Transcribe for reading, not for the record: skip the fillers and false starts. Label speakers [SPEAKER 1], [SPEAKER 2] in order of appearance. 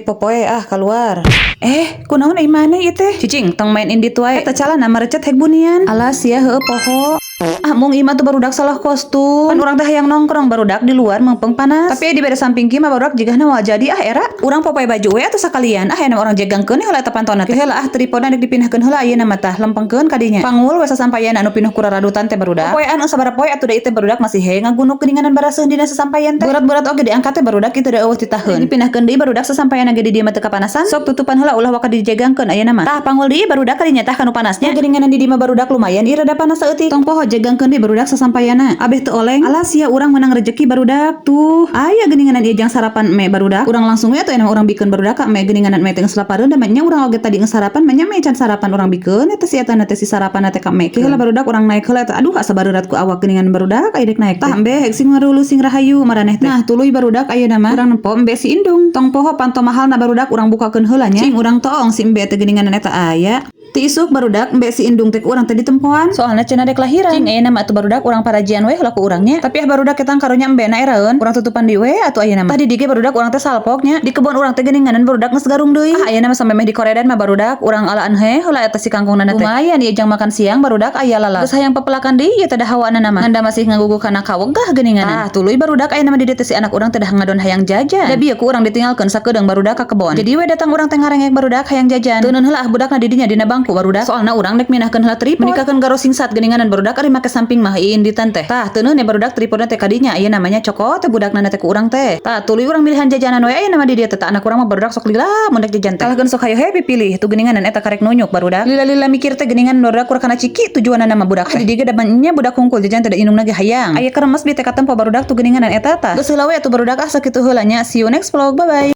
[SPEAKER 1] Popoe ah keluar. Eh, kunaon ai maneh ieu teh? Cicing, tong main indit wae. Eta calana marecet hek bunian. Alas ya, heueuh, poho. Ah, mung ieu mah tuh barudak salah kostum. Pan urang teh hayang nongkrong barudak di luar mempeng panas. Tapi di beda samping kieu mah barudak jigana moal jadi ah era. Urang popoe baju we atuh sakalian. Ah, enak urang jegangkeun heula eta pantona teh. Heula ah, tripodna dek dipindahkeun heula ayeuna mah tah, lempengkeun ka dinya. Pangul we sasampayan anu pinuh ku raradutan teh barudak. Popoean sabaraha poe atuh da ieu teh barudak masih he ngagunuk geuninganan baraseuh dina sasampayan teh. Berat-berat oge diangkat teh barudak, kitu da euweuh titaheun. Dipindahkeun deui barudak sasampayan ge di dieu mah teu kapanasan. Sok tutupan heula, ulah waka dijegangkeun ayeuna mah. Tah, pangul deui barudak ka dinya tah kanu panasnya. Geuninganan di dieu mah barudak lumayan ieu rada panas saeutik. Tong poho jegangkeun deui barudak sasampayana. Abeh teu oleng. Alas sia, urang menang rezeki barudak tuh. Aya geuninganan ieu jang sarapan me barudak. Urang langsung we atuh enak urang bikeun barudak ka me, geuninganan me teh geus lapareun da nya, urang oge tadi geus sarapan mah nya, me can sarapan urang bikeun eta si eta teh si sarapan teh ka me. Heula barudak, urang naik heula eta. Aduh, asa bareurat ku awak geuningan barudak aya dek naik. Tah, embe hek sing ngarulu sing rahayu maraneh teh. Nah, tuluy barudak ayeuna mah urang nempo embe si Indung. Tong poho panto mahalna barudak, urang bukakeun heula nya. Cing urang toong si embe teh geuninganan eta aya. Ti isuk barudak embe si Indung teh ku urang teh ditempoan. Soalna cenah dek lahiran. Cing ayeuna mah atuh barudak urang parajian we heula ku urangnya. Tapi ah barudak ketang karunya embe na eraeun. Urang tutupan deui we atuh ayeuna mah. Tadi di ge barudak urang teh salpok nya. Di kebon urang teh geuninganan barudak geus garung deui. Ah, ayeuna mah sampe meh di koredan mah barudak urang alaan he heula eta si kangkungna teh. Lumayan ieu jang makan siang barudak, aya lalap. Geus hayang pepelakan deui ieu teh da hawana mah. Nganda masih ngagugu kana kawegah geuninganan. Ah, tuluy barudak ayeuna mah di dieu teh si anak urang teh dah ngadon hayang jajan. Da bieu ku urang ditinggalkeun sakedeung barudak ka kebon. Jadi we datang urang teh ngarengek barudak hayang jajan. Teuneun heula ah budakna di dinya dina bangku barudak. Soalna urang dek mindahkeun heula tripod. Menikakeun garo singsat geuninganan barudak ari make samping mah iinditan teh. Tah, teuneun barudak tripodna teh kadinya ieu namanya cokot teh budakna teh ku urang teh. Tah, tuluy urang milihan jajanan we ayeuna mah di dieu teh. Tah, anak urang mah barudak sok lila mun dek jajan teh. Kalahkeun sok hayo happy pilih tuh geuninganan eta karek nunyuk barudak. Lila-lila mikir teh geuningan barudak kur kana ciki tujuanna mah budak teh. Di dieu ge da nya budak hungkul jajan teh da indungna ge hayang. Aya keremes bi teh katempo barudak tuh geuninganan eta tah. Geus heula we atuh barudak ah, sakitu heula nya. See you next vlog. Bye bye.